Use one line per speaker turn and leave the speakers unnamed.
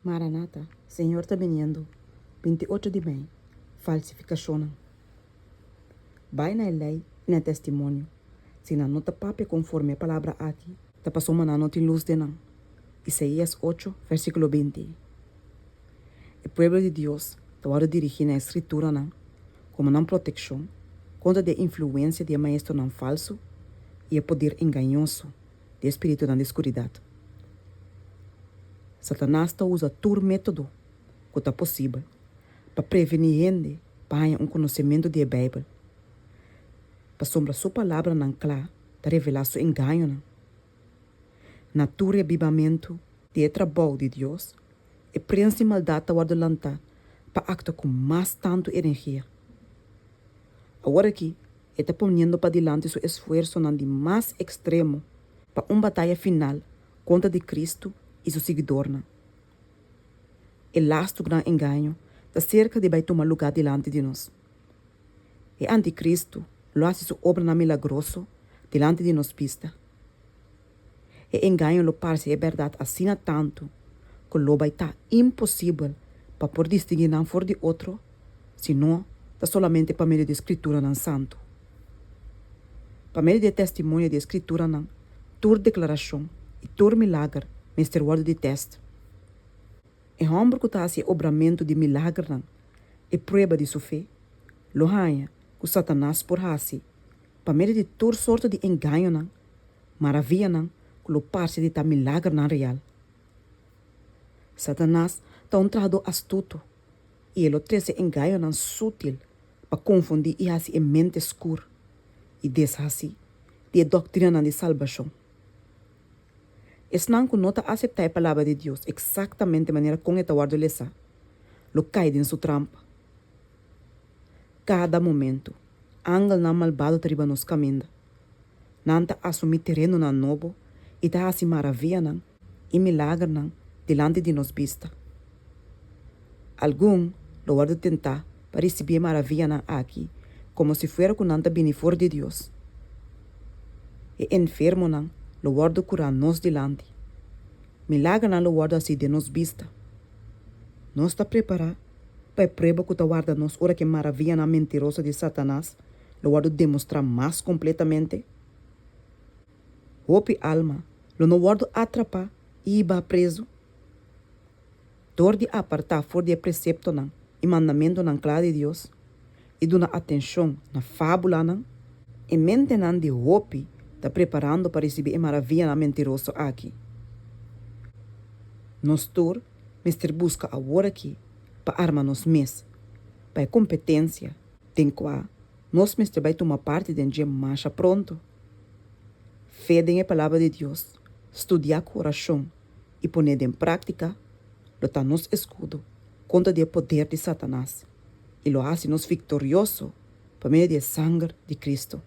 Maranata, Señor ta biniendo, 28 di mei, Falsifikashonnan. Bai na e lei i na e testimonio, si nan no ta papia konforme e palabra aki, ta pasobra nan no tin lus den nan. Isaías ocho, versíkulo 20. E pueblo di Dios ta wòrdu dirigí na e Skrituranan komo nan protekshon kontra di e influensia di e maestronan falsu i e poder engañoso di e spiritunan di skuridat. Satanas ta usa tur método ku ta posibel pa prevení hende pa haña un konosementu di e Beibel, pasobra su palabranan kla ta revelá su engañonan. Na tur rebibamentu di e trabou di Dios, e prens di maldat ta wòrdu lantá pa aktua ku mas tantu energia. Awor aki e ta poniendo padilanti su esfuersonan di mas ekstremo pa un bataya final kontra di Kristu i su siguidornan. E lastu gran engaño ta serka di bai tuma lugá dilanti di nos. E antikristu lo hasi su obranan milagroso dilanti di nos bista. E engaño lo parse e bèrdat asina tantu ku lo bai ta imposibel pa por distinguí nan for di otro si no ta solamente pa medio di e Skrituranan Santu. Pa medio di e testimonio di e Skrituranan, tur deklarashon i tur milager mester wòrdu di tèst. E hòmber ku ta hasi e obramentu di milagernan e prueba di su fe, lo haña ku Satanas por hasi pa medio di tur sorto di engañonan, maravianan ku lo parse di ta milagernan real. Satanas ta un trahadó astuto i e lo trese engañonan sutil pa konfundí i hasi e mente skur i deshasí di e doktrinanan di salbashon. Esnan ku no ta aseptá e Palabra di Dios eksaktamente manera kon e ta wòrdu lesá, lo kai den su trampa. Kada momentu, angelnan malbado ta riba nos kaminda. Nan ta asumí terenonan nobo i ta hasi maravianan i milagernan dilanti di nos bista. Algun lo wòrdu tentá pa risibí e maravianan aki komo si fuera ku nan ta bini for di Dios. E enfermonan lo wòrdu kurá nos dilanti. Milagernan lo wòrdu hasí den nos bista. Nos ta prepará pa e prueba ku ta warda nos ora ku e maravianan mentiroso di Satanas lo wòrdu demostrá mas kompletamente? Hopi alma lo no wòrdu atrapá i hibá prezu? Dor di apartá for di e preseptonan i mandamentunan kla di Dios i duna atenshon na fábulanan, e mentenan di hopi ta preparando pa risibí e maravianan mentiroso aki. Nos tur mester buska aworakí pa arma nos mes pa e kompetensia den kua nos mester bai tuma parti den dje masha pronto. Fe den e Palabra di Dios, studiá ku orashon i pon'é den práktika lo ta nos eskudo kontra di e poder di Satanas i lo hasi nos viktorioso pa medio di e sanger di Kristu.